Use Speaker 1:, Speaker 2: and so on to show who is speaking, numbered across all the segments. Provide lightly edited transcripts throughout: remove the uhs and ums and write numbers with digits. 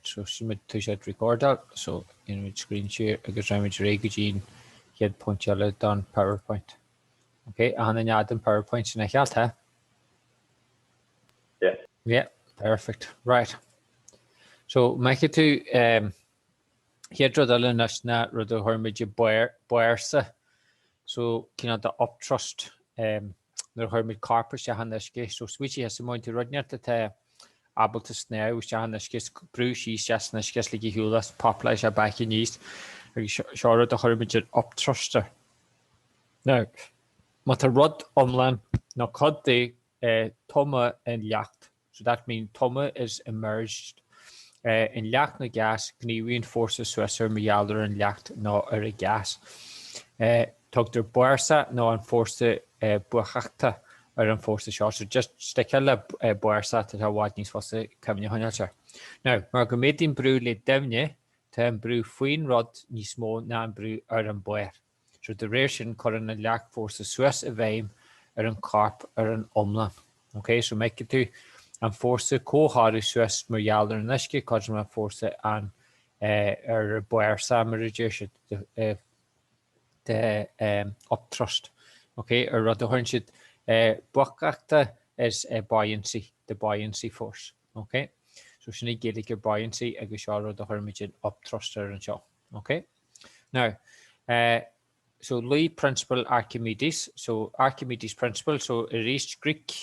Speaker 1: So sin muid tosaithe ag recordáil, so déanfaimid screen share agus raghaimid ar aghaidh go dtí an chéad pointe eile don PowerPoint. Ok, achan duine a'd an PowerPoint sin a chealt, ha?
Speaker 2: Yeah.
Speaker 1: Yeah, perfect. Right. So, an bhfeiceann tú, um, chéad rud eile anois ná rud a chuirimid i bársa. So, cineál de upthrust, um, nuair a chuirimid corp isteach in uisce. So smaoitigh thusa má fhaigheann tú rud inteacht atá ábalta snámh isteach in uisce is brú síos isteach san uisce is lig ar shiúl as, popláil sé back aníos agus seo rud a chuirimid ar upthruster. Now, má tá rud iomlán nó cuid de tumtha i leacht, So that mean tumtha is immersed in leacht nó gas, gníomhaíonn fórsa suas air mar gheall ar an leacht nó ar an gas. Tugtar bársa nó an fórsa buaiceachta ar an fórsa seo. So just stickáil le bársa, tá sé i bhfad níos fusa cuimhne a choinneáil air. Now, mar go méadaíonn brú le doimhne, tá an brú faoin rud níos mó ná an brú ar an barr. So de réir sin cuireann an leacht fórsa suas i bhfeidhm ar an corp ar an iomlán. Ok, so an bhfeiceann tú an fórsa comhthoradh suas mar gheall ar an uisce cothrom le fórsa an ar an bársa mar a deir siad the upthrust. Ok, ar rud a chuireann siad buaiceachta is buoyancy, the buoyancy force. Ok, so sin i Gaeilge ar buoyancy agus seo rud a chuirimid an upthrust air anseo. Ok, now, uh, so luigh Principle Archimedes, so Archimedes Principle, so arís Greek,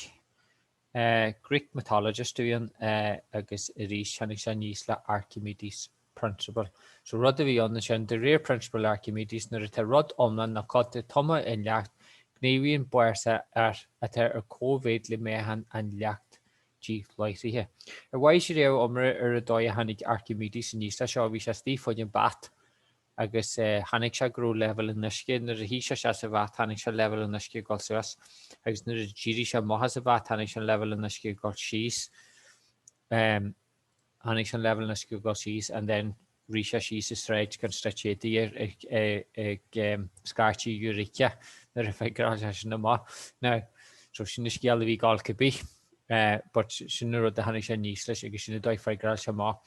Speaker 1: uh, Greek mythologist a bhí ann uh, agus arís tháinig sé aníos le Archimedes Principle. So rud a bhí ann ansin, de réir Principle Archimedes, nuair atá rud iomlán nó cuid de tumtha i leacht, gníomhaíonn bársa air atá ar cóimhéid le meáchan an leacht díláithrithe. Ar mhaith sé riamh iomrá ar an dóigh a tháinig Archimedes aníos leis seo, bhí sé istigh fá choinne bath agus chonaic sé go raibh leibhéal an uisce, nuair a shuigh sé isteach sa bhath chonaic sé leibhéal an uisce ag dul suas agus nuair a d'éirigh sé amach as an bhath chonaic sé an leibhéal an uisce ag dul síos. Chonaic sé an leibhéal an uisce ag dul síos and then rith sé síos an sráid gan stretch éadaí air ag scairtigh Eureka nuair a figureáil sé sin amach. Now, so sin an scéal a bhí ag gabháil cibé, but sin an rud a tháinig sé aníos leis agus sin an dóigh a figureáil sé amach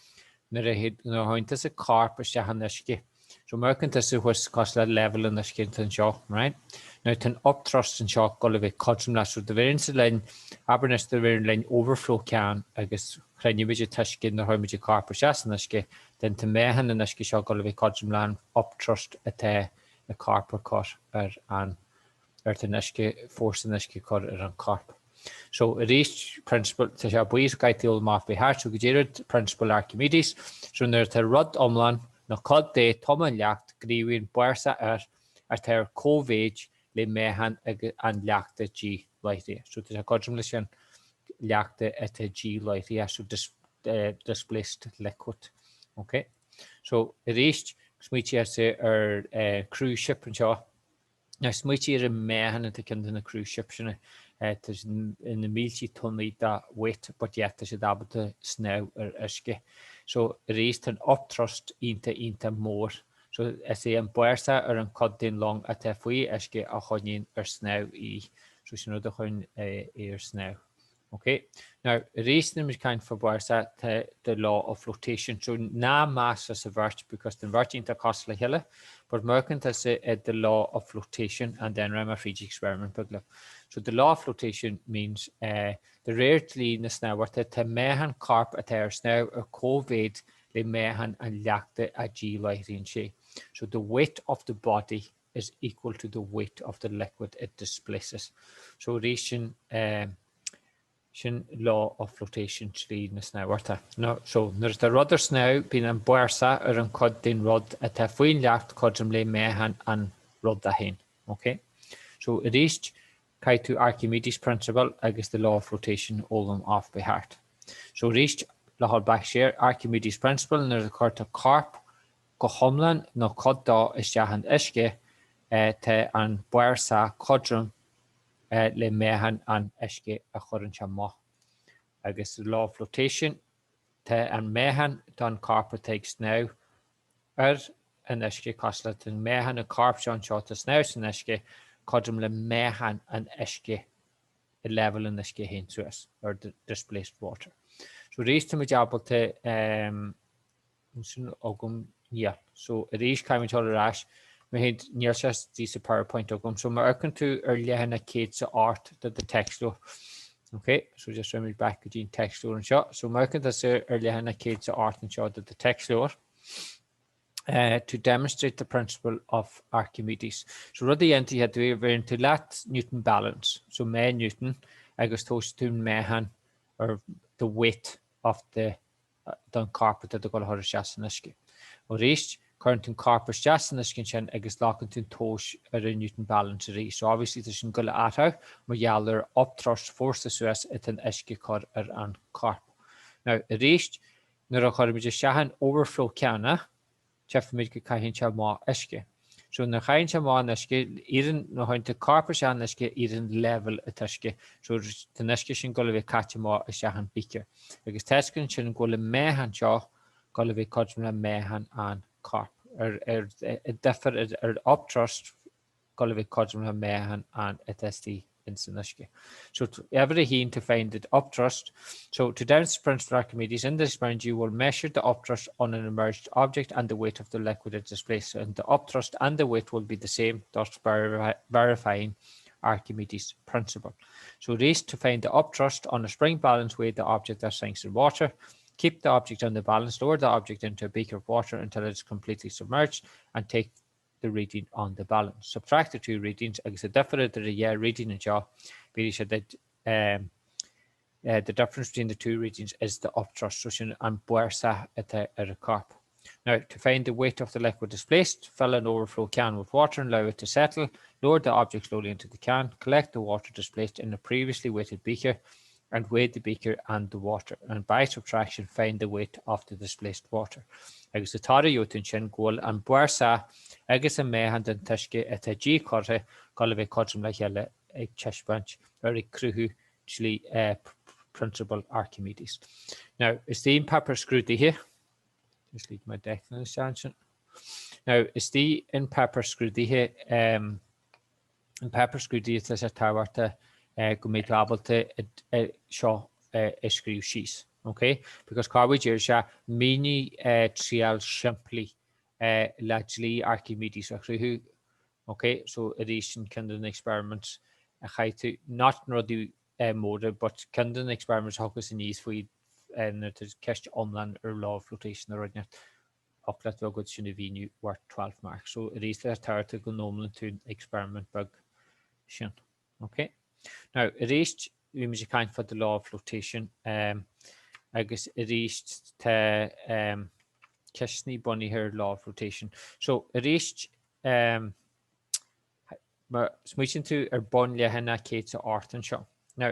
Speaker 1: nuair a théann tusa corp isteach in uisce. So má amharcann tusa thuas cosúil le leibhéal an uisce atá anseo, right? Now tá an upthrust anseo ag dul a bheith cothrom leis, so dá bheireann siad linn, abair anois dá bheireann linn overflow can agus chruinnigh muid an t-uisce nuair a chuir muid an corp isteach san uisce, then tá meáchan an uisce seo ag dul a bheith cothrom le an upthrust atá an corp ag cur ar an ar an uisce, fórsa an uisce ag cur ar an corp. So, arís, principle, tá sé buí so caithfidh tú fhoghlaim off by heart, so goidé rud principle Archimedes, so nuair atá rud iomlán nó cuid de tumtha i leacht, gníomhaíonn bársa air atá ar cóimhéid le meáchan an leachta díláithrithe. So tá sé cothrom leis an leachta atá díláithrithe, so displaced liquid. Ok? So, arís, smaoitigh ar cruise ship anseo, Now smaoitigh ar an meáchan atá ceann de na cruise ships sin, tá siad ina mílte tonnaí de weight but yet tá siad ábalta snámh ar uisce. So arís tá an upthrust iontach iontach mór. So is é an bársa ar an cuid den long atá faoi uisce a choinníonn ar snámh í. So sin rud a chuireann é ar snámh. Ok, now arís nuair muid ag caint fá bársa tá the law of flotation, so ná measc sa bheirt because tá an bheirt iontach cosúil le chéile, but má amharcann tusa at the law of flotation and then raghaidh mé fríd experiment beag libh. So the law of flotation means eh, de réir dlí na snámhachta tá meáchan corp atá ar snámh ar cóimhéid le meáchan an leachta a dhíláithríonn sé. So the weight of the body is equal to the weight of the liquid it displaces. So arís sin sin law of flotation dlí na snámhachta. No, so nuair atá rud ar snámh bíonn an bársa ar an cuid den rud atá faoin leacht cothrom le meáchan an ruda féin. Ok? So arís caithfidh tú Archimedes principle agus the law of flotation a fhoghlaim off by heart. So arís le dhul back siar Archimedes principle nuair a chuirtear corp go hiomlán nó cuid dó isteach in uisce, tá an bársa cothrom le meáchan an uisce a chuireann sé amach. Agus law of flotation, tá an meáchan don corp atá ag snámh ar an uisce cosúil le an meáchan an corp seo anseo atá ag snámh san uisce cothrom le meáchan an uisce i leibhéal an uisce a théann suas, or the displaced water. So arís tá muid ábalta. Ansin agam níl. So arís caithfimid dul ar ais. Mar shin níl sé istigh sa PowerPoint agam. So má amharcann tú ar leathanach 108 de do téacsleabhar. Ok, so just raghaimid back go dtí an téacsleabhar anseo. So má amharcann tusa ar leathanach 108 anseo de do téacsleabhar. Uh, to demonstrate the principle of Archimedes. So rud a dhéanfaidh tú, bheireann tú leat Newton balance, so meá Newton agus tomhaiseann tú an meáchan or the weight of the don corp atá tú ag dul a chur isteach san uisce. Arís, cuireann tú an corp isteach san uisce ansin agus glacann tú an tomhas ar an Newton balance arís. So obviously tá sin ag dul a athrú mar gheall ar upthrust, fórsa suas atá an uisce ag cur ar an corp. Now, arís, nuair a chuirimid isteach an overflow céanna, Tchífimid go caitheann sé amach uisce. So nuair a chaitheann sé amach an uisce, éiríonn, nuair a chuireann tú corp isteach in uisce, éiríonn leibhéal an t-uisce. So tá an uisce sin ag dul a bheith caite amach isteach an beaker. Agus taispeánann sin go bhfuil an meáchan seo ag dul a bheith cothrom le meáchan an corp. Ar, ar, ar difear ar, ar upthrust dul a bheith cothrom le meáchan an atá istigh ins an uisce. So uimhir a haon to find the upthrust. So to demonstrate principle of Archimedes in this experiment you will measure the upthrust on an immersed object and the weight of the liquid it displaces. And the upthrust and the weight will be the same, thus verifying Archimedes principle. So race to find the upthrust on a spring balance weigh the object that sinks in water. Keep the object on the balance, lower the object into a beaker of water until it is completely submerged and take the reading on the balance. Subtract the two readings agus an difear idir an dhá reading anseo, bhí sé duit um, uh, the difference between the two readings is the upthrust, so sin an bhfórsa atá ar an corp. Now, to find the weight of the liquid displaced, fill an overflow can with water and allow it to settle. Lower the object slowly into the can, collect the water displaced in a previously weighted beaker, and weigh the beaker and the water, and by subtraction find the weight of the displaced water. Agus an toradh a gheobhaidh tú ansin go bhfuil an bhfórsa agus an meáchan den t-uisce atá díchurtha ag dul a bheith cothrom le chéile ag taispeáint ar ag cruthú dlí prionsabal Archimedes. Now, istigh in páipéar scrúdaithe, just lig mé Declan isteach ansin. Now, istigh in páipéar scrúdaithe, um, an páipéar scrúdaithe tá sé tábhachtach go mbeidh tú ábalta seo a scríobh síos. Ok? Because cá bhfuil deir sé mínigh triail simplí le dlí Archimedes a chruthú. Ok? So arís sin ceann de na experiments a chaith tú, not na rudaí móra, but ceann de na experiments a thiocfas aníos faoi nuair atá ceist iomlán ar law of flotation nó rud inteacht. Thiocfadh leat bheith agat sin a mhíniú worth 12 marks. So arís tá sé tábhachtach go n-ullmhaíonn tú an experiment beag sin. Ok? Now arís bhí muid ag caint fá the law of flotation um, agus arís tá um, ceisteanna bunaithe ar law of flotation. So arís um, Má smaoitíonn tú ar bun leathanach 108 anseo. Now,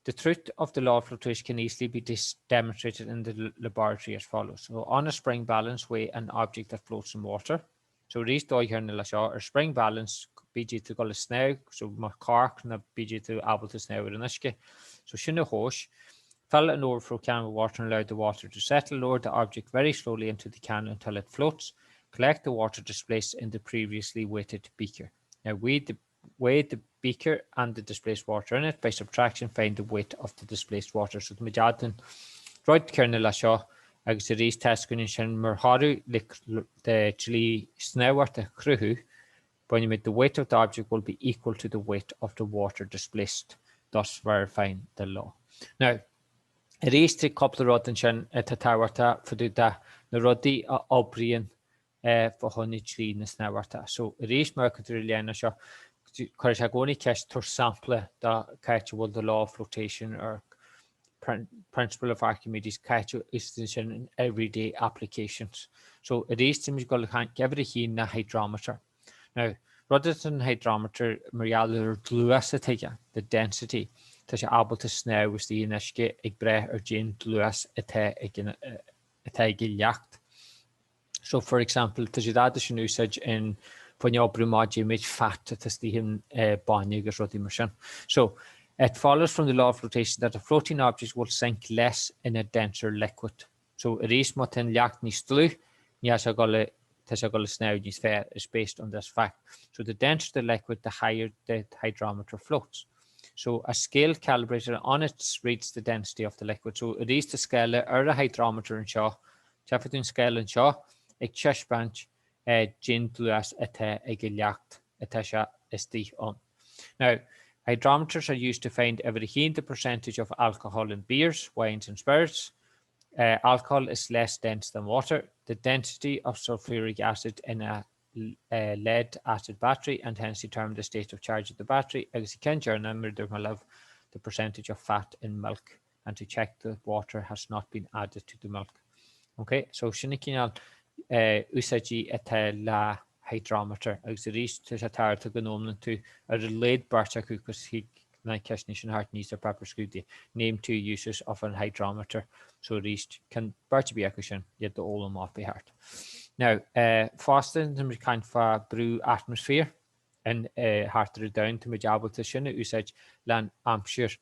Speaker 1: the truth of the law of flotation can easily be demonstrated in the laboratory as follows. So, on a spring balance weigh an object that floats in water. So, arís dóigh chéanna le seo, ar spring balance bídí tú ag dul ag snámh, so má corc nó bídí tú ábalta snámh ar an uisce. So, sin a thomhas. Fill an overflow can with water and allow the water to settle. Lower the object very slowly into the can until it floats. Collect the water displaced in the previously weighted beaker. Now weigh the, weigh the beaker and the displaced water in it. By subtraction, find the weight of the displaced water. So tá muid an rud céanna le seo agus arís tá a fhios againn ansin mar thoradh le dlí snámhachta a chruthú, bainimid the weight of the object will be equal to the weight of the water displaced, thus verifying the law. Now, Arís tá cúpla rud ansin atá tábhachtach fá dtaobh de na rudaí a oibríonn fá choinne dlí na snámhachta. So arís má amharcann tú ar an leathanach seo, cuirfidh sé i gcónaí ceist, tabhair sampla de cá háit a bhfuil the law of flotation or principle of Archimedes, cá háit a úsáideann sin in everyday applications. So arís tá muid ag dul ag caint uimhir a haon ná hydrometer. Now, rud atá an hydrometer mar gheall ar an dlús atá aige, the density, tá sé ábalta snámh istigh in uisce ag brath ar cén dlús atá ag an, atá ag an leacht. So, for example, tá siad ábalta sin úsáid in fá choinne oibriú amach cé mhéad fat atá istigh in bainne agus rudaí mar sin. So, it follows from the law of flotation that a floating object will sink less in a denser liquid. So arís má tá an leacht níos dlúth, níl sé ag dul a, tá sé ag dul a snámh níos fearr, is based on this fact. So the denser the liquid, the higher the hydrometer floats. So a scale calibrated on it reads the density of the liquid. So arís tá scála ar an hydrometer anseo. Tchífidh tú an scála anseo ag taispeáint cén dlús atá ag an leacht atá sé istigh ann. Now, hydrometers are used to find every haon the percentage of alcohol in beers, wines and spirits. Uh, alcohol is less dense than water. The density of sulfuric acid in a uh, lead acid battery and hence determine the state of charge of the battery agus i ceann deireanach mar a dúirt mé libh the percentage of fat in milk and to check the water has not been added to the milk. Ok, so sin na cineál uh, úsáidí atá le hydrometer agus arís tá sé tábhachtach go bhfoghlaimíonn tú ar a laghad beirt acu cos thig na ceisteanna sin theacht aníos ar pháipéar scrúdaithe. Name two uses of an hydrometer. So arís ceann beirt ar bith acu sin iad d'fhoghlaim off by heart. Now, uh, fosta tá muid ag caint fá brú atmaisféir in uh, thart ar an domhan tá muid ábalta sin a úsáid le an aimsir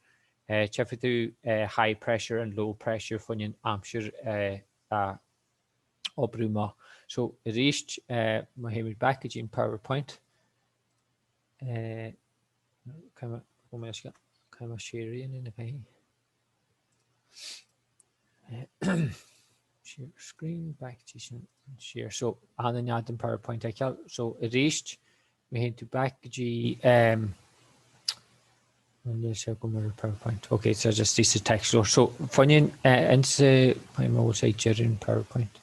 Speaker 1: uh, tchífidh tú uh, high pressure and low pressure fá choinne an aimsir uh, a oibriú amach. So arís uh, má théimid back go dtí an PowerPoint uh, Caithfidh mé share a dhéanamh na caithfidh. Share screen back to sin share. So an nead an PowerPoint a fheiceáil. So arís má théann tú back go dtí um, níl sé agam ar PowerPoint. Ok, so just sa text. So fá choinne uh, insa bhfuil sé ag deireadh an PowerPoint.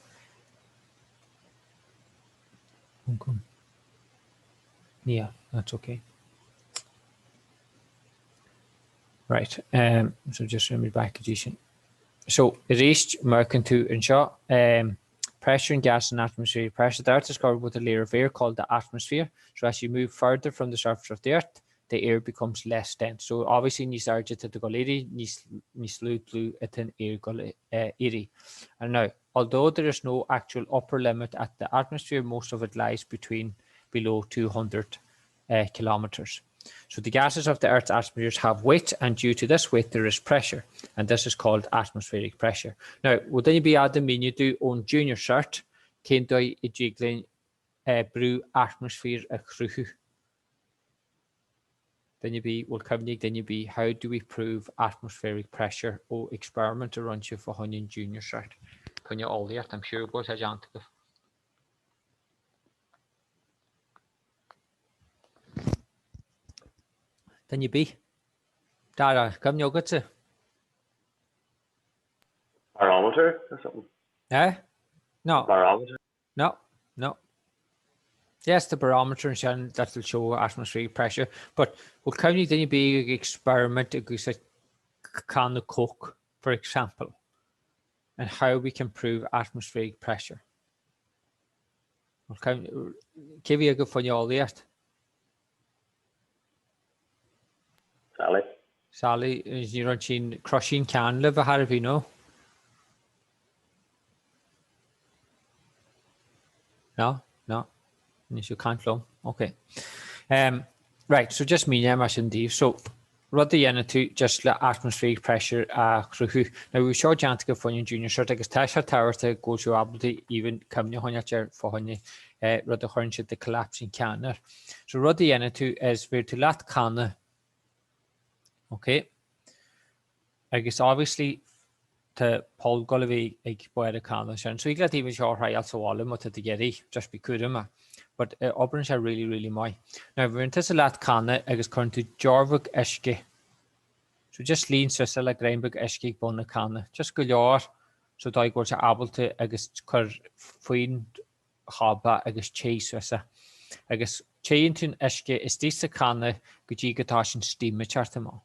Speaker 1: Okay. Yeah, that's okay. Right, um, so just remember back go dtí sin. So, arís, má amharcann tú anseo, um, pressure in gas and atmospheric pressure. The earth is covered with a layer of air called the atmosphere. So as you move further from the surface of the earth, the air becomes less dense. So obviously níos airde atá tú ag dul éirí, níos, níos lú dlúth atá an aer ag dul uh, éirí. And now, Although there is no actual upper limit at the atmosphere, most of it lies between below 200 uh, kilometers. So the gases of the Earth's atmospheres have weight, and due to this weight there is pressure, and this is called atmospheric pressure. Now, bhfuil duine ar bith ábalta míniú domh ón Junior Cert cén dóigh a dtig linn uh, brú atmaisféir a chruthú? Duine ar bith, bhfuil cuimhne ag duine ar bith how do we prove atmospheric pressure ó experiment a rinne sibh fá choinne an Junior Cert? Fá choinne eolaíocht, I'm sure go bhfuil sé déanta agaibh. Duine ar bith? Dara, cuimhne agatsa?
Speaker 2: Barometer or something?
Speaker 1: Eh? No.
Speaker 2: Barometer?
Speaker 1: No, no. Yes, the barometer ansin that will show atmospheric pressure, but bhfuil cuimhne ag duine ar bith ag experiment ag úsáid canna Coke, for example, and how we can prove atmospheric pressure? Bhfuil cuimhne, cé bhí agaibh faoin eolaíocht?
Speaker 2: Sally.
Speaker 1: Sally, ní raibh sin crushing can libh a thairbhí, no? No, no. Ní sibh caint liom. Ok. Um, right, so just míneoidh mé sin daoibh. So, rud a dhéanann tú just le atmospheric pressure a chruthú. Now, bhí seo déanta agaibh fá choinne an Junior Cert agus tá sé tábhachtach go bhfuil sibh ábalta even cuimhne a choinneáilt air fá choinne eh, rud a chuireann siad the collapsing can air. So rud a dhéanann tú is bheir tú leat canna, ok, agus obviously tá poll ag gabháil a bheith ag barr an canna sin. So thig leat even seo a thriáil sa bhaile má tá tú ag iarraidh, just bí cúramach. But eh, oibríonn sé really, really maith. Now bheireann tusa leat canna agus cuireann tú deoir bheag uisce. So just líon suas é le greim beag uisce ag bun na canna. Just go leor so dóigh go bhfuil sé ábalta agus cuir faoin hob agus téigh suas é. Agus téann tú an uisce istigh sa channa go dtí go dtá an steam ag teacht amach.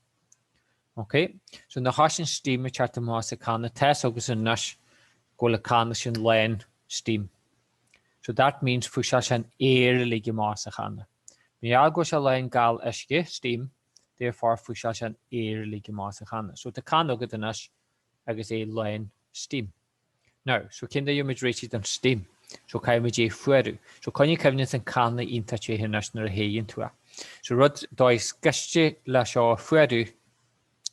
Speaker 1: Ok? So nuair atá an steam ag teacht amach as an canna, tá's agat anois go bhfuil an canna sin lán steam. So that means fuiseáil sé an aer uilig amach as an channa. Mar gheall go bhfuil sé lán gal uisce, steam, therefore fuiseáil sé an aer uilig amach as an channa. So tá canna agat anois agus é lán steam. Now, so cén dóigh a gheobhaimid réitigh don steam? So caithfimid é a fuarú. So coinnigh cuimhne tá an canna iontach te anois nuair a théann tú é. So rud dóigh is gaiste le seo a fuarú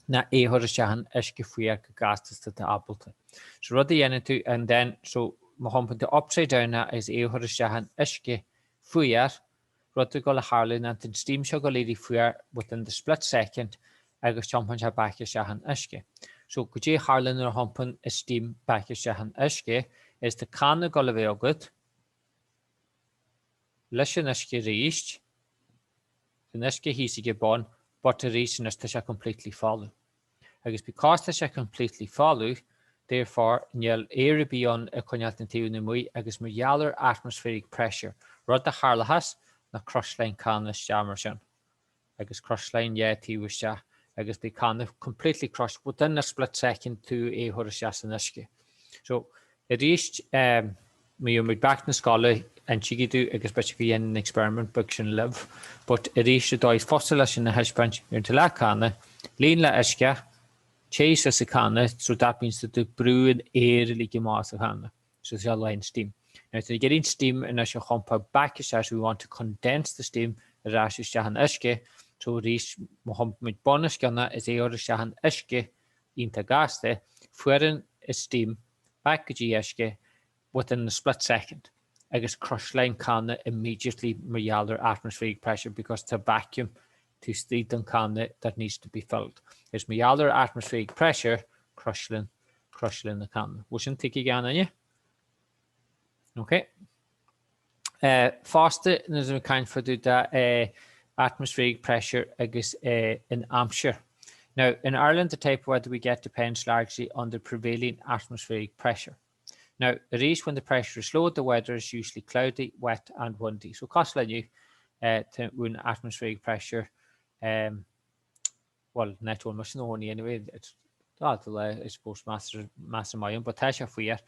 Speaker 1: ná é a chur isteach in uisce fuar chomh gasta is atá tú ábalta. So rud a dhéanann tú and then so má thiompaíonn tú upside down é agus é a chur isteach in uisce fuar, Rud ag dul a tharlú ná tá an steam seo ag dul éirí fuar within the split second agus tiompaíonn sé back isteach in uisce. So goidé a tharla nuair a thiompaíonn an steam back isteach in uisce? is tá canna ag dul a bheith agat leis an uisce arís, an uisce thíos ag an bun, but arís anois tá sé completely folamh. Agus because tá sé completely folamh, therefore níl aer ar bith ann ag coinneáilt na taobhanna amuigh agus mar gheall ar atmospheric pressure, rud a tharlóchas ná crusláinn canna isteach mar sin. Agus crusláinn dhá taobh isteach agus beidh canna completely crushed within a split second tú é a chur isteach san uisce. So, arís, má gheobhaidh muid back na scoile, insígí domh agus beidh sé go dhéanamh an experiment beag sin libh. But arís, an dóigh is fusa leis sin a thaispeáint, ar an leath canna, líon le uisce, téigh suas sa channa, so that means that tú brú an aer uilig amach as an channa. So tá sé lán steam. Now tá ag iarraidh an steam anois a chumpáil back isteach, so we want to condense the steam ar ais isteach in uisce, so arís má chumpaimid bun an scionna is é a chur isteach in uisce iontach gasta, fuarann an steam back go dtí uisce within a split second agus crusláinn canna immediately mar gheall ar atmospheric pressure because tá vacuum taobh istigh den canna that needs to be filled. Is mar gheall ar atmospheric pressure crusláinn crusláinn na canna. Bhfuil sin tuigthe ag aon duine? Ok. Fosta nuair a caint fá dtaobh de atmospheric pressure agus an aimsir. Now, in Ireland the type of weather we get depends largely on the prevailing atmospheric pressure. Now, arís when the pressure is low, the weather is usually cloudy, wet and windy. So cosúil le inniu, tá an atmospheric pressure um, bhuel, net bhfuil mise ina chónaí anyway, it's tá the lá, I suppose, measartha maith ann, but tá sé fuar.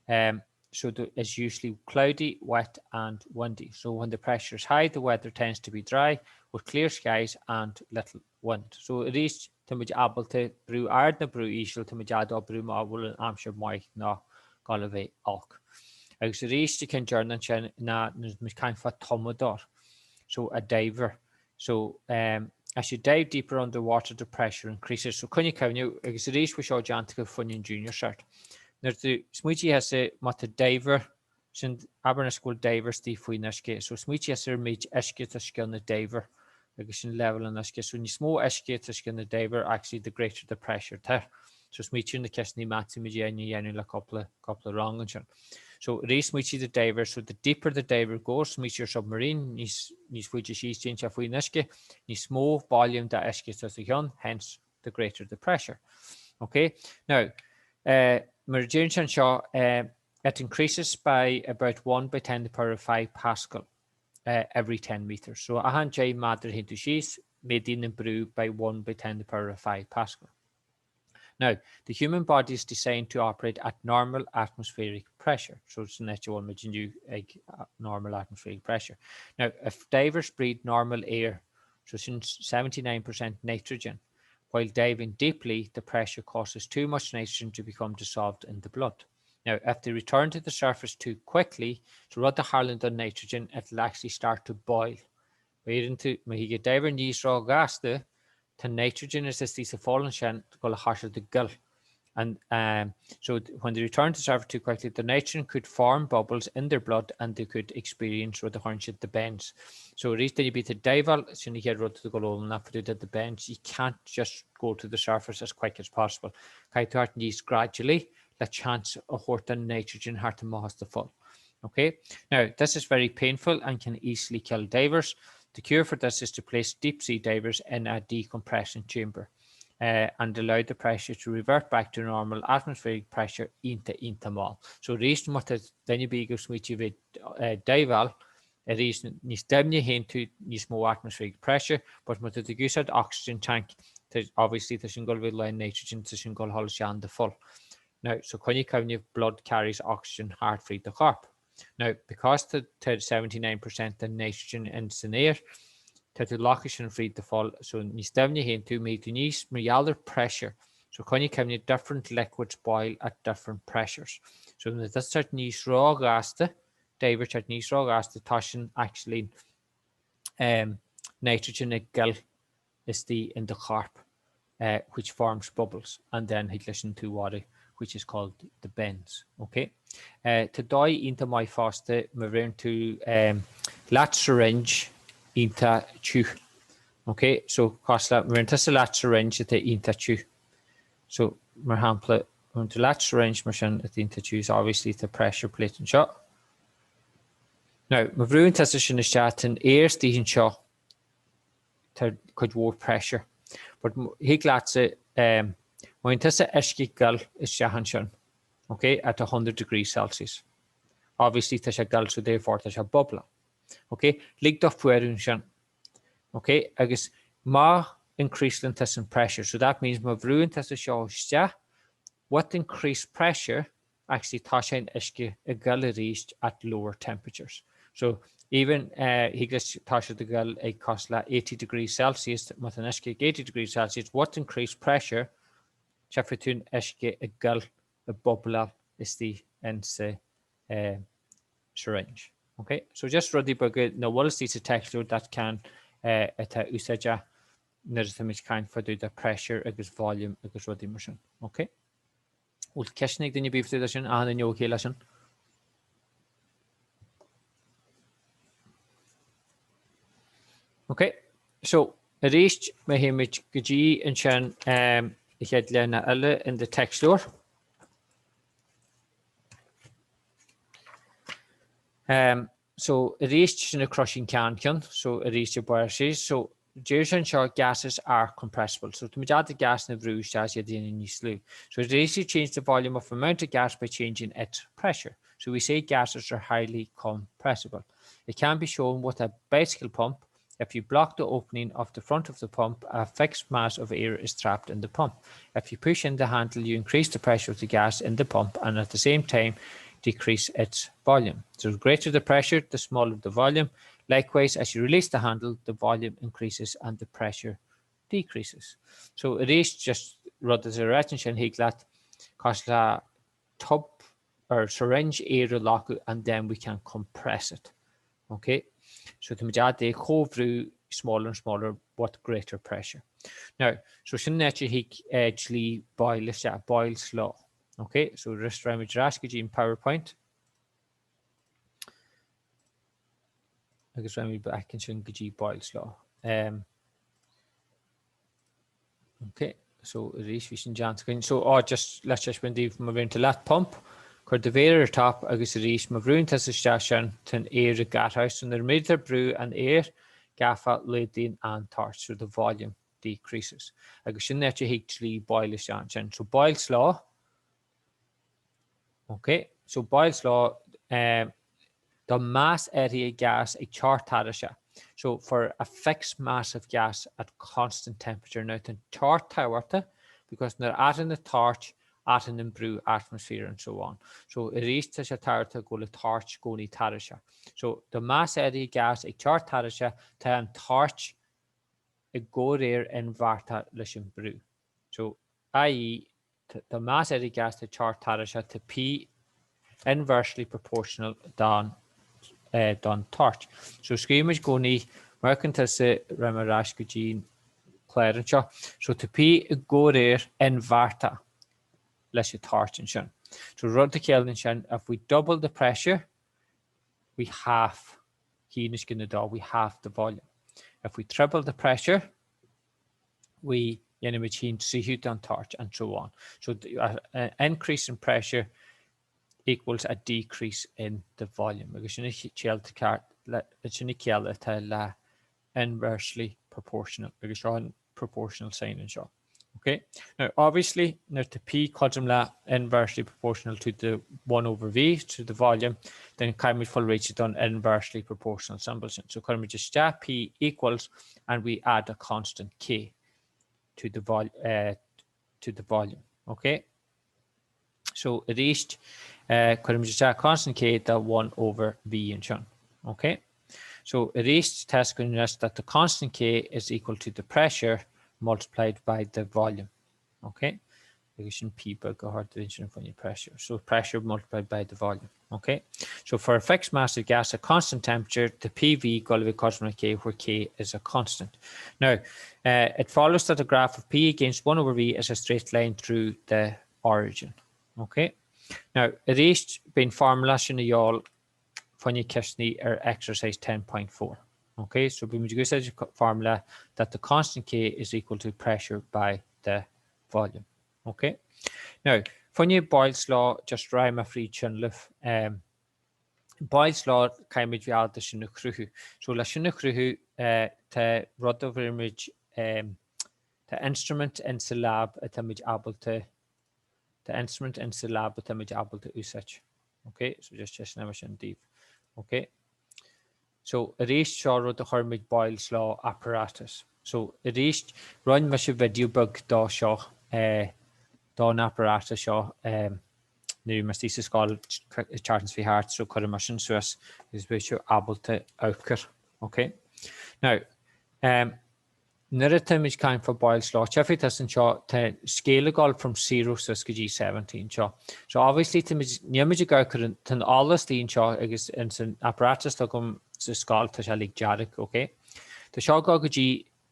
Speaker 1: Um, so the, it's usually cloudy, wet and windy. So when the pressure is high, the weather tends to be dry with clear skies and little wind. So arís, tá muid ábalta brú ard nó brú íseal, tá muid ábalta brú má bhfuil an aimsir maith nó ag dul a bheith olc. Agus arís, an ceann deireanach ansin ná nuair muid caint fá tumadóir, so a diver. So, um, as you dive deeper underwater the pressure increases. So coinnigh cuimhne, agus arís bhí seo déanta acu fá choinne an Junior Cert. Nuair tú smaoitigh thusa má tá diver, sin abair anois go bhfuil diver istigh faoin uisce, so smaoitigh thusa ar an méid uisce atá os cionn an diver agus sin leibhéal an uisce. So níos mó uisce atá os cionn an diver actually the greater the pressure tá. So smaoitigh ar na ceisteanna maths a muid a dhéanamh le cúpla cúpla rang ansin. So arís smaoitigh the diver, so the deeper the diver goes, smaoitigh ar submarine, níos níos faide síos téann sé faoin uisce, níos mó volume de uisce atá os a chionn, hence the greater the pressure. Ok, now, uh, mar a deireann sé anseo, uh, it increases by about 1 by 10 to the power of 5 Pascal uh, every 10 metres. So achan 10 méadar a théann tú síos, méadaíonn an brú by 1 by 10 to the power of 5 Pascal. Now, the human body is designed to operate at normal atmospheric pressure. So sin áit a bhfuil muid inniu ag normal atmospheric pressure. Now, if divers breathe normal air, so sin 79% nitrogen, while diving deeply, the pressure causes too much nitrogen to become dissolved in the blood. Now, if they return to the surface too quickly, so rud a tharlaíonn don nitrogen, it'll actually start to boil. Má tú, má thig diver níos ró-ghasta, tá nitrogen is istigh sa pholl ansin ag dul a thoiseacht ag gil. And um, so when they return to surface too quickly, the nitrogen could form bubbles in their blood and they could experience rud a chuireann siad the bends. So arís duine ar bith ag diveáil, sin an chéad rud go bhfuil ná fá dtaobh de the bends. You can't just go to the surface as quick as possible. Caithfidh tú theacht aníos gradually le chance a thabhairt don nitrogen theacht amach as do pholl. Okay? Now, this is very painful and can easily kill divers. The cure for this is to place deep sea divers in a decompression chamber uh, and allow the pressure to revert back to normal atmospheric pressure iontach iontach mall. So arís má tá duine ar bith ag smaoitiú bheith uh, diveáil, arís níos doimhne a théann tú níos mó atmospheric pressure, but má tá tú ag úsáid oxygen tank, obviously tá sin ag dul a bheith lán nitrogen, tá sin ag dul a dhul isteach in do pholl. Now, so coinnigh cuimhne blood carries oxygen thart fríd do chorp. Now, because tá 79% den nitrogen in san aer, tá tú ag glacadh sin fríd do pholl, so níos doimhne a théann tú, méid tú níos, mar gheall ar pressure. So coinnigh cuimhne different liquids boil at different pressures. So nuair atá tú níos ró-ghasta, diver teacht níos ró-ghasta, tá sin actually um, nitrogen ag gil istigh in do chorp which forms bubbles and then thig leis sin tú mharú which is called the bends. Ok? Tá dóigh iontach maith fosta má bheireann tú leat syringe iontach tiubh. Ok? So cosúil le má bheireann tusa leat syringe atá iontach tiubh. So mar shampla. An tú leat syringe mar sin a dtíonn tú so obviously tá pressure plate anseo. Now, má bhrúann tusa sin isteach tá an aer istigh anseo tá cuid mhór pressure. But thig leatsa um, má bhíonn tusa uisce ag goil isteach ansin, ok, at 100 degrees Celsius. Obviously tá sé ag goil so therefore tá sé ag bubble. Ok, lig dó fuarú ansin. Ok, agus má increaselann tusa an pressure, so that means má bhrúann tusa seo isteach, with increased pressure, actually tá sé an uisce ag goil arís at lower temperatures. So even thig leis tá siad ag goil ag cosúil le 80 degrees Celsius, má tá an uisce ag 80 degrees Celsius, with increased pressure, tchífidh tú an uisce ag goil ag bubbleáil istigh in sa syringe. Ok, so just rudaí beaga nach bhfuil istigh sa téacsleabhar that can atá úsáideach nuair atá muid ag caint fá dtaobh de pressure agus volume agus rudaí mar sin. Ok? Bhfuil ceisteanna ag duine ar bith fá dtaobh de sin? Achan duine ok leis sin? Ok, so arís má théimid go dtí ansin um, an chéad leathanach eile in do téacsleabhar. Um, so arís sin an croisín ceann ceann, so arís i bharr sé, so deir sé anseo gases are compressible. So tá muid ábalta gásanna a bhrú isteach iad a dhéanamh níos lú. So it is to change the volume of amount of gas by changing its pressure. So we say gases are highly compressible. It can be shown with a bicycle pump If you block the opening of the front of the pump, a fixed mass of air is trapped in the pump. If you push in the handle, you increase the pressure of the gas in the pump and at the same time decrease its volume. So the greater the pressure, the smaller the volume. Likewise, as you release the handle, the volume increases and the pressure decreases. So arís just rud is a ráit ansin thig leat cosúil le tub or syringe aer a ghlacadh and then we can compress it. Ok, so tá muid ábalta é a chomhbhrú smaller and smaller with greater pressure. Now, so sin an áit a thig dlí Boyle isteach, Boyle's Law. Ok, so arís raghaimid ar ais go dtí an PowerPoint. Agus raghaimid back ansin go dtí Boyle's Law. Um, Ok, so arís bhí sin déanta againn. So, oh, just le taispeáint daoibh má bhíonn tú leat pump, cuir do mhéar ar top agus arís má bhrúnn tusa isteach sin, tá an aer ag athrú. So nuair a méadaítear brú an aeir gafa laghdaíonn an toirt, so the volume decreases. Agus sin an áit a thig dlí Boyle isteach ansin. So Boyle's Law, Ok, so Boyle's Law, do mass áirithe gas ag teocht tairiseach. So for a fixed mass of gas at constant temperature. Now tá an teocht tábhachtach because nuair a athraíonn an toirt, athraíonn an brú atmaisféir and so on. So arís tá sé tábhachtach go bhfuil an toirt i gcónaí tairiseach. So do mass áirithe gas ag teocht tairiseach, tá an toirt i gcomhréir inbheartach leis an brú. So, i.e. do mass áirithe gas ag teocht tairiseach tá P inversely proportional don don toirt. So scríobhaimid i gcónaí, má amharcann tusa raghaidh mé ar ais go dtí an clár anseo, so tá P i gcomhréir inbheartach leis an toirt ansin. So rud a chiallaíonn sin, if we double the pressure, we half, haon is cionn a dó, we halve the volume. If we triple the pressure, we dhéanaimid haon tríú den toirt and so on. So increase in pressure equals a decrease in the volume. Agus sin an chiall atá le inversely proportional agus seo an proportional sign anseo. Okay? Now obviously nuair tá P cothrom le inversely proportional to the 1 over V to the volume, then caithfimid fáil réitithe don inversely proportional symbol sin. So cuirimid isteach P equals and we add a constant K to the, vol uh, to the volume. Okay? So arís uh, cuirimid isteach constant K do 1 over V ansin. Okay? So arís tá a fhios againn anois that the constant K is equal to the pressure multiplied by the volume. Ok? Agus sin P beag a thabhairt ansin fá choinne pressure. So pressure multiplied by the volume. Ok? So for a fixed mass of gas at constant temperature, the PV ag gabháil a bheith cothrom le K where K is a constant. Now, uh, it follows that the graph of P against 1 over V is a straight line through the origin. Ok? Now, arís, beidh an formula sin a dhíobháil fá choinne ceisteanna ar exercise 10.4. Ok, so beimid ag úsáid formula that the constant K is equal to pressure by the volume. Ok, now, Fá choinne Boyle's Law, just raghaidh mé fríd sin libh. Um, Boyle's Law, caithfimid bheith ábalta sin a chruthú. So le sin a chruthú, uh, tá rud a bheirimid, um, tá instrument in sa lab atáimid ábalta, tá instrument in sa lab atáimid ábalta úsáid. Ok, so just teisteanna mar sin daoibh. Ok. So, arís seo rud a chuirimid Boyle's Law apparatus. So, arís, rinne mise video beag dó seo, eh, don apparatus seo, eh, nuair a bhí mé istigh sa scoil seachtain seo thart, so cuirfidh mé sin suas agus beidh sibh ábalta amharc air. Ok? Now, um, Nuair atáimid ag caint fá Boyle's Law, tchífidh tusa anseo, tá scale ag dul from zero suas go dtí 70 anseo. So obviously táimid, nílimid ag amharc ar an, tá an ola istigh anseo agus ins an apparatus atá agam sa scoil tá sé uilig dearg, ok? Tá seo ag dul go dtí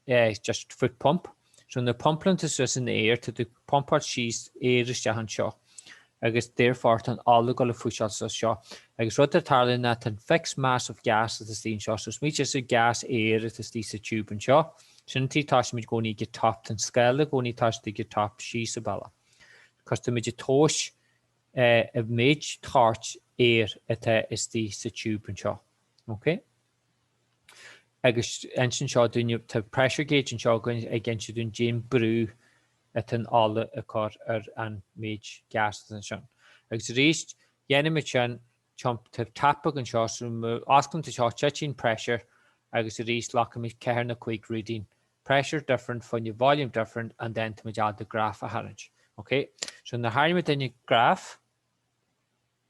Speaker 1: eh, just foot pump. So nuair a pumpálann tú suas an aer, tá tú ag pumpáil síos aer isteach anseo. agus therefore tá an ola ag dul ag pusháil suas seo. Agus rud atá ag tarlú ná tá an fixed mass of gas atá istigh anseo, so smaointigh sa gas aer atá istigh sa tube anseo, sin an tuige tosaímid i gcónaí ag an top, tá an scála i gcónaí ag toiseacht ag an top síos an bealach. Cos táimid ag tomhais an méid toirt aer atá istigh sa tube anseo. Ok? Agus ansin seo dúinne, tá pressure gauge anseo againn ag inse dúinn cén brú atá an ola ag cur ar an méid gas atá ansin. Agus arís, dhéanaimid sin, tá tap againn anseo, so má osclaíonn tú seo, titeann pressure agus arís glacaimid 4 nó 5 reading, pressure different fá choinne volume different and then táimid ábalta graf a tharraingt. Ok? So nuair a tharraingimid duine graf,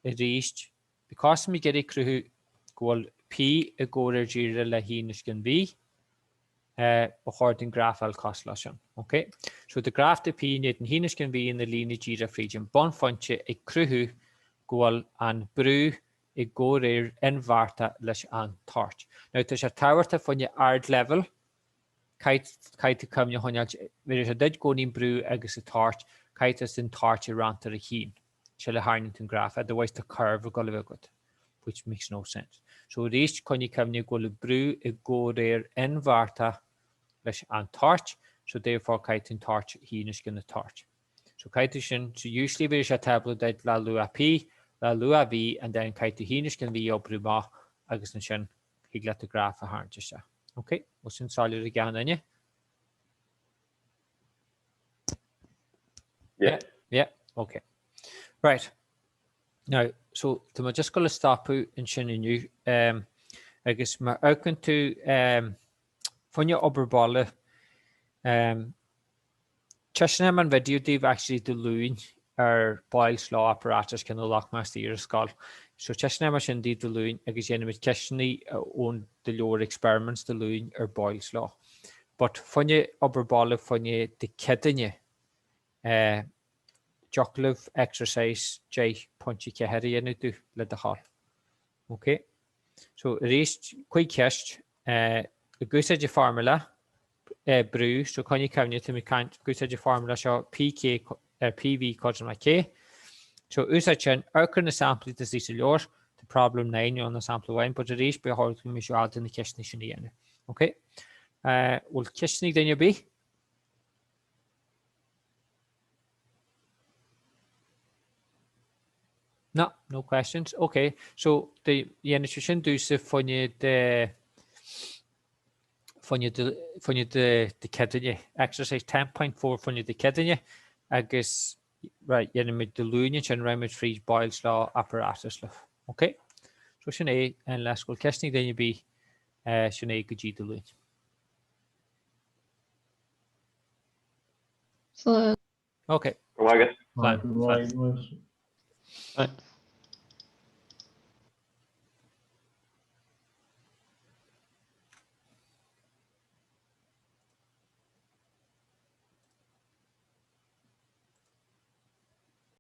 Speaker 1: arís, because táimid ag iarraidh cruthú go bhfuil P i gcomhréir díreach le haon uisce an V, ba chóir don graf a fháil cosúil leis sin. Ok? So tá graf de P in éadan haon uisce an V ina líne díreach fríd an bunphointe ag cruthú go bhfuil an brú i gcomhréir inbheartach leis an toirt. Now tá sé tábhachtach fá choinne ardleibhéal, caithfidh tú cuimhne a choinneáilt, bheir sé duit i gcónaí an brú agus an toirt, caithfidh tú an toirt a roinnt ar a haon. sula tharraingíonn tú an graf, otherwise tá curve ag dul a bheith agat, which makes no sense. So arís, coinnigh cuimhne go bhfuil an brú i gcomhréir inbheartach leis an toirt, so therefore caithfidh tú an toirt a thíonaisce na toirt. So caithfidh tú sin, so usually bheir sé tábla duit le luach P, le luach V, and then caithfidh tú thíonaisce an V a oibriú amach agus ansin thig leat an graf a tharraingt isteach. Ok, bhfuil sin soiléir ag achan duine?
Speaker 2: Yeah.
Speaker 1: Yeah, okay. Right. Now, so tá mé just ag gabháil a stopadh ansin inniu um, agus má amharcann tú um, fá choinne obair baile um, Taispeánfaidh mé an video daoibh actually Dé Luain ar Boyle's Law Apparatus ceann a ghlac mé istigh ar an scoil. So taispeánfaidh mé sin daoibh Dé Luain agus dhéanfaimid ceisteanna ón do leabhar experiments Dé Luain ar Boyle's Law. But fá choinne obair baile fá choinne Dé Céadaoine eh dtiocfadh libh exercise 10.4 a dhéanamh domh le do thoil. Ok? So arís 5 cheist eh ag úsáid an formula eh brú so coinnigh cuimhne tá mé ag caint ag úsáid an formula seo PK ar PV cothrom le K. So úsáid sin amharc ar na samplaí atá sa leabhar tá problem 9 ann na sampla amháin but arís ba chóir go mbeadh sibh ábalta na ceisteanna sin a dhéanamh. Ok? Eh bhfuil ceisteanna ag duine ar bith? No, no questions. Ok, so dhéanfaidh sé sin domhsa fá choinne de fá choinne de fá choinne de Dé Céadaoine. Exercise 10.4 fá choinne Dé Céadaoine agus right, dhéanfaimid Dé Luain ansin raghaimid fríd Boyle's Law apparatus libh. Ok? So sin é, unless go bhfuil ceisteanna ag duine ar bith, eh, sin é go dtí Dé Luain.
Speaker 3: Slán.
Speaker 1: Ok.
Speaker 2: Go maith agat.
Speaker 1: Slán. Slán.
Speaker 3: Slán.